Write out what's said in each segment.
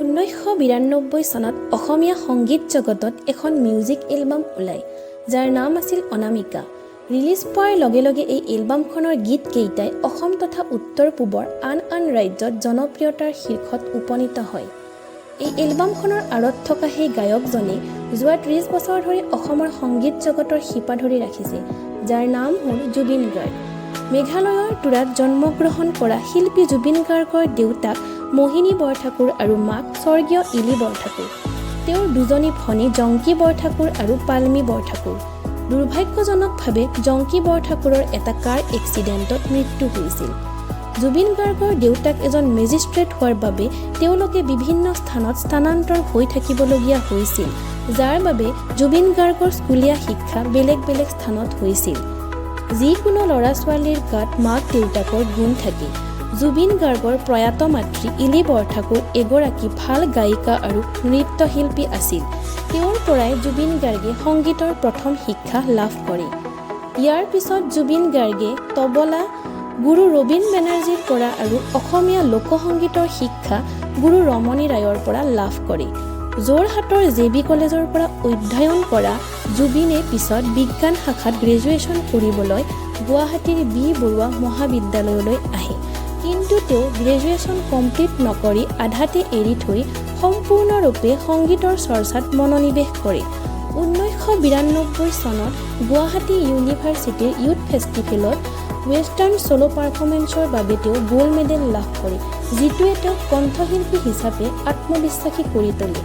1992 চনত অসমীয়া সংগীত জগতত এখন মিউজিক এলবাম ওলায়, যাৰ নাম আছিল অনামিকা। ৰিলিজ পোৱাৰ লগে লগে এই এলবামখনৰ গীতকেইটাই অসম তথা উত্তৰ পূবৰ আন আন ৰাজ্যত জনপ্ৰিয়তাৰ শীৰ্ষত উপনীত হয়। এই এলবামখনৰ আঁৰত থকা সেই গায়কজনে যোৱা 30 বছৰ ধৰি অসমৰ সংগীত জগতৰ শিপা ধৰি ৰাখিছে, যাৰ নাম হ'ল জুবিন গাৰ্গ। মেঘালয়ৰ তুৰাত জন্মগ্ৰহণ কৰা শিল্পী জুবিন গাৰ্গৰ দেউতাক মোহিনী বৰঠাকুৰ আৰু মাক স্বৰ্গীয় ইলি বৰঠাকুৰ। তেওঁৰ দুজনী ভনী জংকী বৰঠাকুৰ আৰু পালমি বৰঠাকুৰ। দুৰ্ভাগ্যজনকভাৱে জংকী বৰঠাকুৰৰ এটা কাৰ এক্সিডেণ্টত মৃত্যু হৈছিল। জুবিন গাৰ্গৰ দেউতাক এজন মেজিষ্ট্ৰেট হোৱাৰ বাবে তেওঁলোকে বিভিন্ন স্থানত স্থানান্তৰ হৈ থাকিবলগীয়া হৈছিল, যাৰ বাবে জুবিন গাৰ্গৰ স্কুলীয়া শিক্ষা বেলেগ বেলেগ স্থানত হৈছিল। যিকোনো ল'ৰা ছোৱালীৰ গাত মাক দেউতাকৰ গুণ থাকে। জুবিন গাৰ্গৰ প্ৰয়াত মাতৃ ইলি বৰঠাকুৰ এগৰাকী ভাল গায়িকা আৰু নৃত্যশিল্পী আছিল। তেওঁৰ পৰাই জুবিন গাৰ্গে সংগীতৰ প্ৰথম শিক্ষা লাভ কৰে। ইয়াৰ পিছত জুবিন গাৰ্গে তবলা গুৰু ৰবীন বেনাৰ্জীৰ পৰা আৰু অসমীয়া লোকসংগীতৰ শিক্ষা গুৰু ৰমণী ৰায়ৰ পৰা লাভ কৰে। যোৰহাটৰ জে বি কলেজৰ পৰা অধ্যয়ন কৰা জুবিনে পিছত বিজ্ঞান শাখাত গ্ৰেজুৱেশ্যন কৰিবলৈ গুৱাহাটীৰ বি বৰুৱা মহাবিদ্যালয়লৈ আহে। কিন্তু তেওঁ গ্ৰেজুৱেশ্যন কমপ্লিট নকৰি আধাতে এৰি থৈ সম্পূৰ্ণৰূপে সংগীতৰ চৰ্চাত মনোনিৱেশ কৰে। 1992 চনত গুৱাহাটী ইউনিভাৰ্চিটিৰ ইউথ ফেষ্টিভেলত ৱেষ্টাৰ্ণ চ'ল' পাৰফৰ্মেন্সৰ বাবে তেওঁ গ'ল্ড মেডেল লাভ কৰে, যিটোৱে তেওঁক কণ্ঠশিল্পী হিচাপে আত্মবিশ্বাসী কৰি তোলে।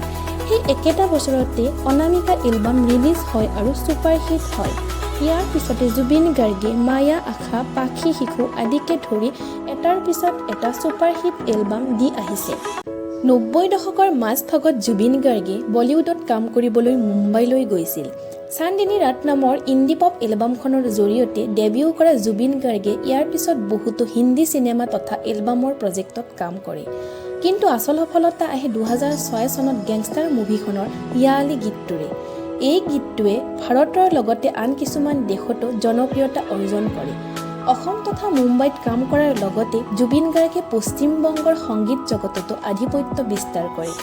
সেই একেটা বছৰতে অনামিকা এলবাম ৰিলিজ হয় আৰু ছুপাৰহিট হয়। ইয়াৰ পিছতে জুবিন গাৰ্গে মায়া, আশা, পাখি, শিশু আদিকে ধৰি এটাৰ পিছত এটা ছুপাৰহিট এলবাম দি আহিছে। 90 দশকৰ মাজভাগত জুবিন গাৰ্গে বলিউডত কাম কৰিবলৈ মুম্বাইলৈ গৈছিল। চান্দিনী ৰাত নামৰ ইণ্ডি পপ এলবামখনৰ জৰিয়তে ডেবিউ কৰা জুবিন গাৰ্গে ইয়াৰ পিছত বহুতো হিন্দী চিনেমা তথা এলবামৰ প্ৰজেক্টত কাম কৰে। কিন্তু আচল সফলতা আহে 2006 চনত গেংষ্টাৰ মুভিখনৰ ইয়া আলী গীতটোৰে। এই গীতটোৱে ভাৰতৰ লগতে আন কিছুমান দেশতো জনপ্ৰিয়তা অৰ্জন কৰে। অসম তথা মুম্বাইত কাম কৰাৰ লগতে জুবিন গাৰ্গে পশ্চিমবংগৰ সংগীত জগততো আধিপত্য বিস্তাৰ কৰে।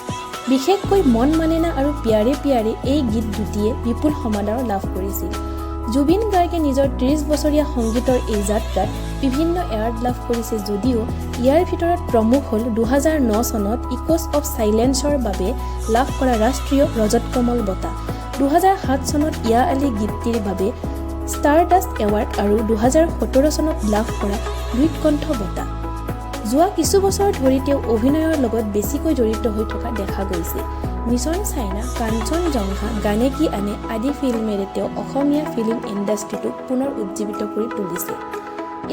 বিশেষকৈ মন মানেনা আৰু প্যাৰে প্যাৰে এই গীত দুটিয়ে বিপুল সমাদৰ লাভ কৰিছিল। জুবিন গাৰ্গে নিজৰ 30 বছৰীয়া সংগীতৰ এই যাত্ৰাত বিভিন্ন এৱাৰ্ড লাভ কৰিছে যদিও ইয়াৰ ভিতৰত প্ৰমুখ হ'ল 2009 চনত ইক'ছ অফ চাইলেন্সৰ বাবে লাভ কৰা ৰাষ্ট্ৰীয় ৰজত কমল বঁটা, 2007 চনত ইয়া আলী গীতটিৰ বাবে ষ্টাৰডাষ্ট এৱাৰ্ড আৰু 2017 চনত লাভ কৰা লুইত কণ্ঠ বঁটা। যোৱা কিছু বছৰ ধৰি তেওঁ অভিনয়ৰ লগত বেছিকৈ জড়িত হৈ থকা দেখা গৈছে। মিছন চাইনা, কাঞ্চনজংঘা, গানে কি আনে আদি ফিল্মেৰে তেওঁ অসমীয়া ফিল্ম ইণ্ডাষ্ট্ৰিটোক পুনৰ উজ্জীৱিত কৰি তুলিছে।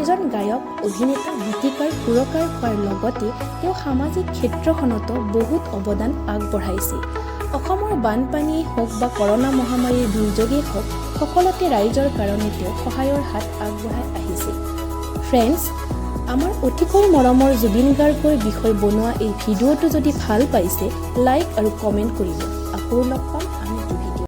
এজন গায়ক, অভিনেতা, গীতিকাৰ, সুৰকাৰ হোৱাৰ লগতে তেওঁ সামাজিক ক্ষেত্ৰখনতো বহুত অৱদান আগবঢ়াইছে। অসমৰ বানপানীয়েই হওক বা কৰোণা মহামাৰীৰ দুৰ্যোগেই হওক, সকলোতে ৰাইজৰ কাৰণে তেওঁ সহায়ৰ হাত আগবঢ়াই আহিছে। ফ্ৰেণ্ডছ, আমাৰ অতিকৈ মৰমৰ জুবিন গাৰ্গৰ বিষয়ে বনোৱা এই ভিডিঅ'টো যদি ভাল পাইছে, লাইক আৰু কমেণ্ট কৰিব। আকৌ লগ পাম।